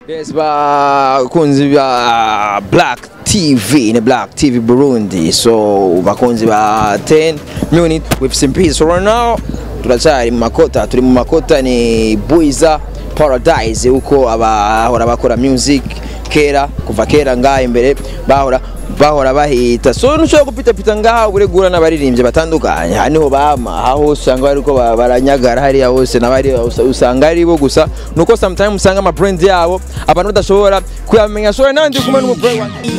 Yes, bakunzi ba Black TV, ni Black TV Burundi. So bakunzi ba 10 minute with Simpi. So right now turacyari mu makota, turi mu makota ni Buiza Paradise, uko abahora bakora music kera, kuva kera ngaha imbere bahora bahita. So ntushobora gupita pita ngaha uregura n'abaririmbyi batandukanye. Aha niho bama, aho usanga bariko baranyagara hariya hose n'abari usanga ari bo gusa. Nuko sometimes usanga ama brand yabo abantu badashobora kuyamenya. So nandi kumwe n'umu brand wanjye.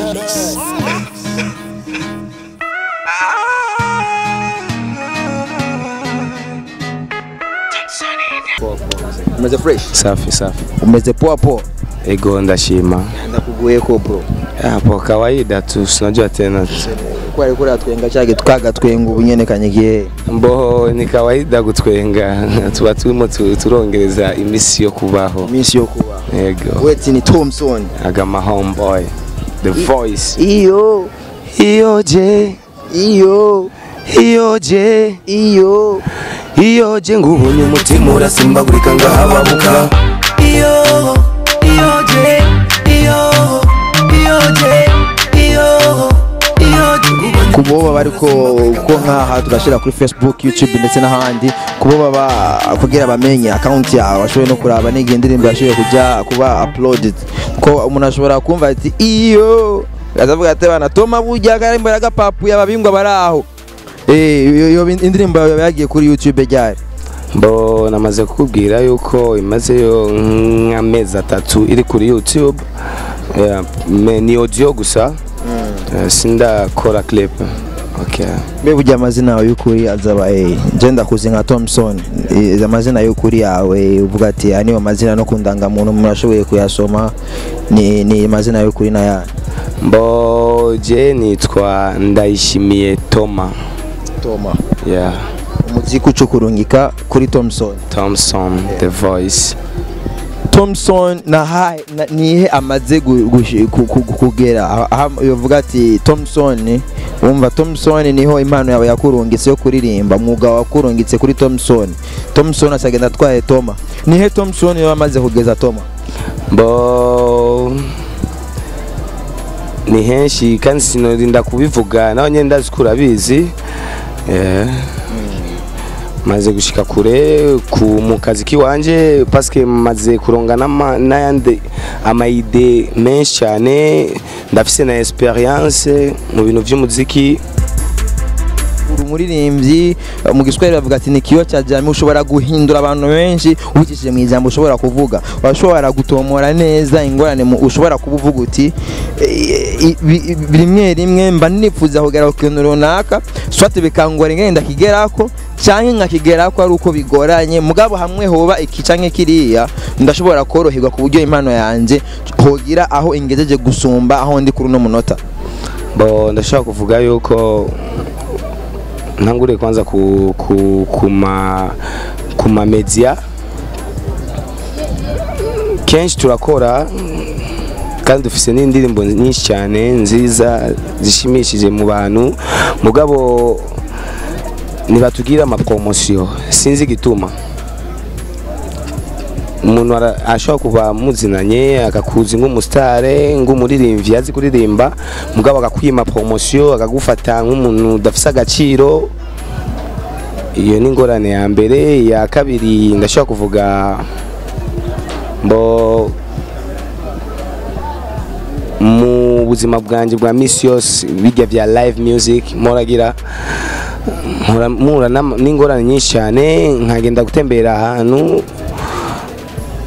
Umeze fresh? Safi safi. Umeze poa poa? Ego, ndashima. Ndakuguye ko bro. Hapo kawaida tu, sinajua tena. Kwa ariko uratwenga cyage twagatwenga ubu nyene kanyigiye. Mboho ni kawaida gutwenga, tuba turimo turongereza imisi yo kubaho. Imisi yo kubaho. Ego. Weti ni Thompson. Agama homeboy. The voice. Iyo. Iyo je. Iyo. Iyo je. Iyo. Iyo je ngubonye umutima urasimbagurika ngahababuka. Iyo. Iyo je. Iyo. Iyo je. Iyo. Iyo je. Kuboba bariko ko nkaha turashira kuri Facebook, YouTube ndetse n'ahandi, kuboba kugira bamenye account yawe bashoboye no kuraba n'igihe indirimbo yashoboye kuja kuba uploaded, ko umuntu ashobora kumva ati iyo azavuga ati bana Toma burya karimbo yagapapu yababingwa baraho. Iyo indirimbo yawe yagiye kuri YouTube ryari? Mbo namaze kukubwira yuko imazeyo nk'amezi 3 iri kuri YouTube. Ni audio gusa. Sindakora clip. Okay. Mbe burya amazina yawe y'ukuri azaba je ndakuzi nka Thompson. Amazina y'ukuri yawe uvuga ati aya niyo mazina no kundangamuntu umuntu ashoboye kuyasoma, ni amazina y'ukuri na ya? Mbo je nitwa Ndayishimiye Toma. Toma. Yeah. Umuziki ucukurungika kuri Thompson. Thompson, yeah. The voice. Thompson nihe amaze kugera uvuga ati Thompson, wumva Thompson niho impano yawe yakurungitse yo kuririmba, mwuga wakurungitse kuri Thompson. Thompson asagenda atwaye Toma. Nihe Thompson yo amaze kugeza Toma? Bo ni henshi kandi sinorinda kubivuga naho nyene ndazi kurabizi. Maze gushika kure ku mu kazi kiwanje parce maze kuronga n'ayandi amaide menshi cyane, ndafise na experience mu bintu by'umuziki. Uri umuririmbyi mu Giswahili bavuga ati ni kiyo cya jamii, ushobora guhindura abantu benshi ubikishije mu ijambo ushobora kuvuga, washobora gutomora neza ingorane ushobora kubuvuga uti rimwe rimwe mba nifuza kugera ku kintu runaka, swate bikangora ingenda kigerako canke nkakigerako ari uko bigoranye, mugabo hamwe hoba iki canke kiriya ndashobora koroherwa ku buryo impano yanje hogira aho ingejeje gusumba aho ndi kuri no munota. Bo ndashaka kuvuga yuko ntangure kwanza kuma media kenshi turakora kandi dufise n'indirimbo nyinshi cyane nziza zishimishije mu bantu, mugabo nibatugira ama promotion sinzi igituma umuntu ashobora kuba muzinanye akakuzi nk'umustare nk'umuririmbyi azi kuririmba, mugabo akakwima promotion akagufata nk'umuntu udafise agaciro. Iyo ni ingorane ya mbere. Ya kabiri ndashobora kuvuga mbo mu buzima bwanje bwa misi yose bijya vya live music moragira mpura n'ingorane nyinshi cyane, nkagenda gutembera ahantu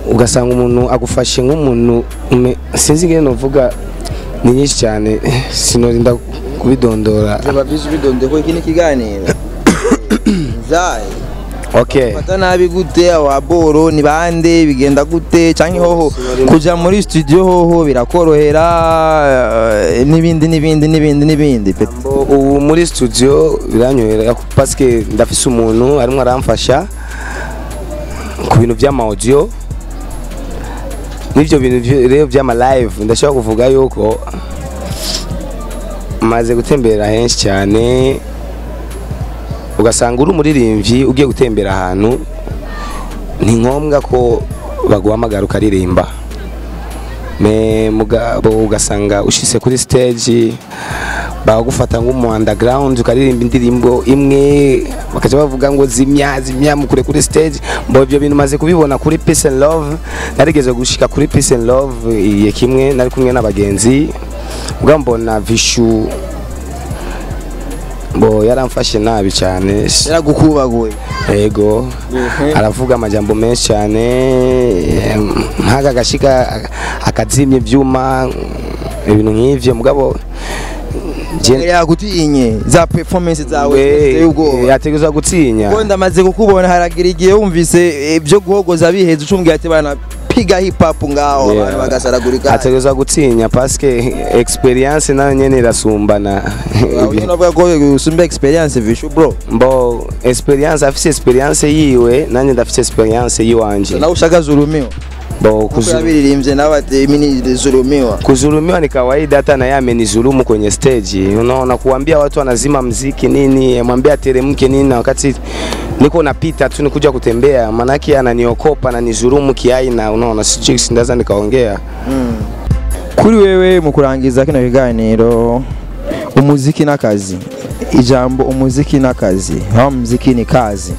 ugasanga umuntu agufashe nk'umuntu sinzi ingene novuga, ni nyinshi cyane sinorinda kubidondora. Byaba byinshi bidonde ko iki ni kiganiro. Nzai. Okay. Fata nabi gute ababoro ni bande bigenda gute canke hoho kuja muri studio hoho birakorohera nibindi nibindi nibindi nibindi. Ubu muri studio biranyohera parce que ndafise umuntu arimo aramfasha ku bintu by'ama audio n'ivyo bintu rero by'ama live. Ndashaka kuvuga yuko maze gutembera henshi cyane, ugasanga uri umuririmbyi ugiye gutembera ahantu ni ngombwa ko baguhamagara ukaririmba. Me mugabo ugasanga ushitse kuri stage bagufata nk'umu underground, ukaririmba indirimbo imwe bakaja bavuga ngo zimya zimya mukure kuri stage. Mbo ibyo bintu maze kubibona kuri Peace and Love. Narigeze gushika kuri Peace and Love igihe kimwe nari kumwe n'abagenzi, ubwo mbona Vishu bo yaramfashe nabi cyane. Yaragukubaguye? Ego, aravuga amajambo menshi cyane, nk'aka gashika akazimya ibyuma, ibintu nk'ivyo. Mugabo Yagutinye za performance zawe ziteye ubwoba. Yategerezwa gutinya. Ko ndamaze kukubona, haragira igihe wumvise ibyo guhogoza biheze ucumbwira ati bana piga hip hop ngaho, abantu bagasaragurika. Ategerezwa gutinya parce que experience nayo nyene irasumbana. Unavuga ko usumba experience Vishu bro? Mbo experience, afise experience yiwe, nanjye ndafise experience yiwanje. Nawe ushaka zulumiwa? Bo kuko yabiririmbye nawe ati mimi zulumiwa. Kuzulumiwa ni kawaida, hata na yeye amenizulumu kwenye stage. Unaona, kuambia watu wanazima mziki nini, mwambie ateremke nini, na wakati niko napita tu nikuja kutembea, manake ananiokopa ananizulumu kiaina, unaona, sijui sindaza nikaongea. Kuri wewe mu kurangiza kino kiganiro, umuziki n'akazi, ijambo umuziki n'akazi, aho muziki ni kazi,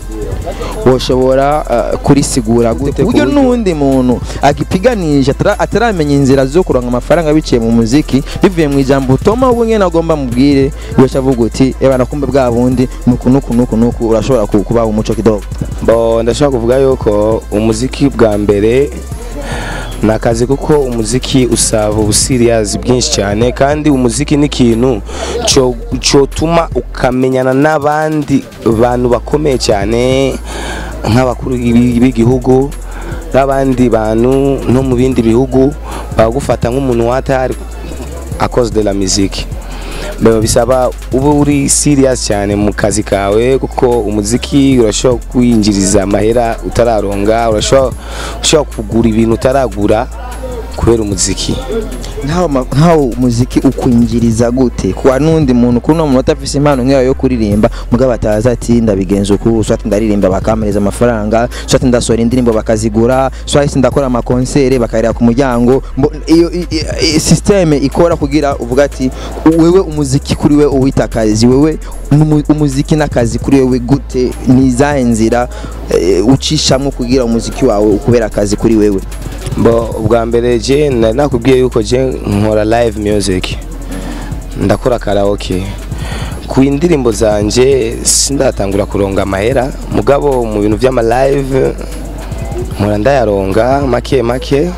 woshobora kurisigura gute kuburyo n'undi muntu agipiganisha ataramenya inzira zo kuronka amafaranga biciye mu muziki, bivuye mu ijambo utoma ubu nyene agomba mubwire, yoca avuga uti eba nakumbe bwa bundi nuku nuku nuku nuku, urashobora kubaha umuco kidogo? Bo ndashobora kuvuga yuko umuziki bwa mbere ni akazi, kuko umuziki usaba ubusiriyazi bwinshi cyane, kandi umuziki ni ikintu cyotuma ukamenyana n'abandi bantu bakomeye cyane, nk'abakuru b'igihugu n'abandi bantu no mu bindi bihugu bagufata nk'umuntu watari à cause de la musique. Bisaba ube uri serious cyane mu kazi kawe, kuko umuziki urashobora kwinjiriza amahera utararonga, urashobora kugura ibintu utaragura kubera umuziki. Nkaho umuziki ukwinjiriza gute kwa nundi muntu kuno umuntu atafise impano nk'iyo yo kuririmba, mugabo ataza ati ndabigenza uku, so ati ndaririmba bakamereza amafaranga, so ati ndasohora indirimbo bakazigura, so ati ndakora amakonsere bakarira ku muryango. Iyo systeme ikora kugira uvuga ati wewe umuziki kuri we uwita akazi, wewe umuziki n'akazi kuri wewe gute, ni zahe nzira ucishamwo kugira umuziki wawe ukubera akazi kuri wewe? Bo ubwa mbere je nakubwiye yuko je nkora live music, ndakora karaoke ku indirimbo zanje, sindatangura kuronga amahera, mugabo mu bintu by'ama live nkora ndayaronga make make,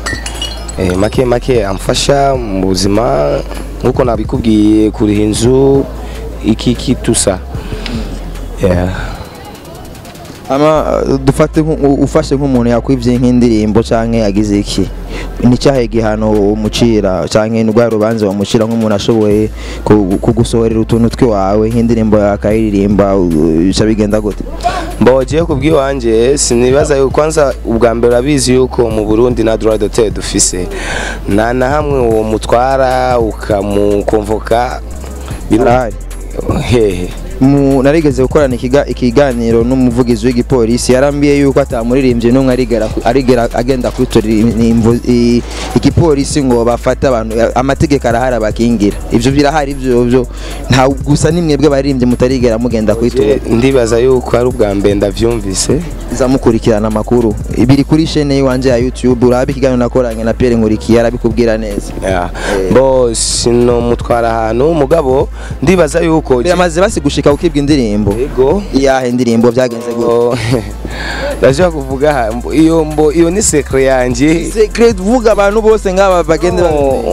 make make amfasha mu buzima nkuko nabikubwiye, kuriha inzu iki kitusa. Ama dufate ufashe nk'umuntu yakwivye nk'indirimbo canke yagize iki, ni cyahe gihano umucira canke n'urwa rubanza bamucira nk'umuntu ashoboye kugusohorera utuntu twiwawe nk'indirimbo akayiririmba, bica bigenda gute? Mbogiye kubwiwanje sinibaza yuko kwanza ubwa mbere abizi yuko mu Burundi na droit d'auteur dufise, na na hamwe uwo mutwara ukamukonvoka birahari hehe. Narigeze gukorana ikiganiro n'umuvugizi w'igipolisi, yarambiye yuko atamuririmbye n'umwe arigera agenda kwitorera igipolisi ngo bafate abantu, amategeko arahari abakingira, ivyo birahari ivyo byo nta gusa nimwebwe baririmbye mutarigera mugenda kwitorera. Ndibaza yuko ari ubwa mbere ndavyumvise. Zamukurikirana amakuru ibiri kuri chaîne yiwanje ya YouTube, urabe ikiganiro nakoranye na Pierre Nkurikiye arabikubwira neza. Bo sino mutwara ahantu, mugabo ndibaza yuko biramaze basigushika ukibwa indirimbo. Yego, iyahe indirimbo byagenze gute? Ndashaka kuvuga iyo mbo iyo ni secret yanje. Secret vuga abantu bose ngaba bagende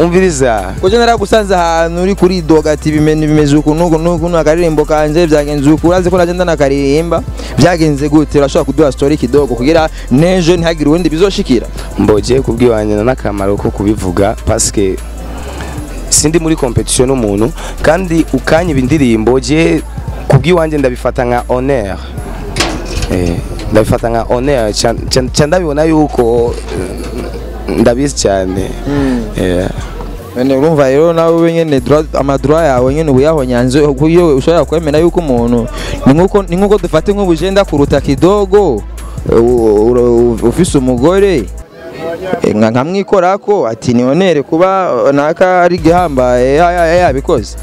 umviriza. Ko je naragusanze ahantu uri kuri doga ati bimene bimeze uku nuku nuku akaririmbo kanje byagenze uku, urazi ko nagenda nakaririmba byagenze gute? Urashobora kuduha story kidogo kugira nejo ntihagire uwundi bizoshikira? Mbogiye kubwiwanye n'akamaro ko kubivuga parce que sindi muri competition n'umuntu, kandi ukanyiba indirimbo je kubwiwanje ndabifata nka honneur. Ndabifata nka honneur cha ndabibona yuko ndabizi cyane. None urumva rero nawe nyene amadroit yawe nyene ubuyahonyanze, kuyo ushobora kwemera yuko umuntu ni nkuko dufate nk'ubujenda kuruta kidogo ufise umugore. Nkamwikorako ati nionere kuba naka ari gihambaye yabikoze.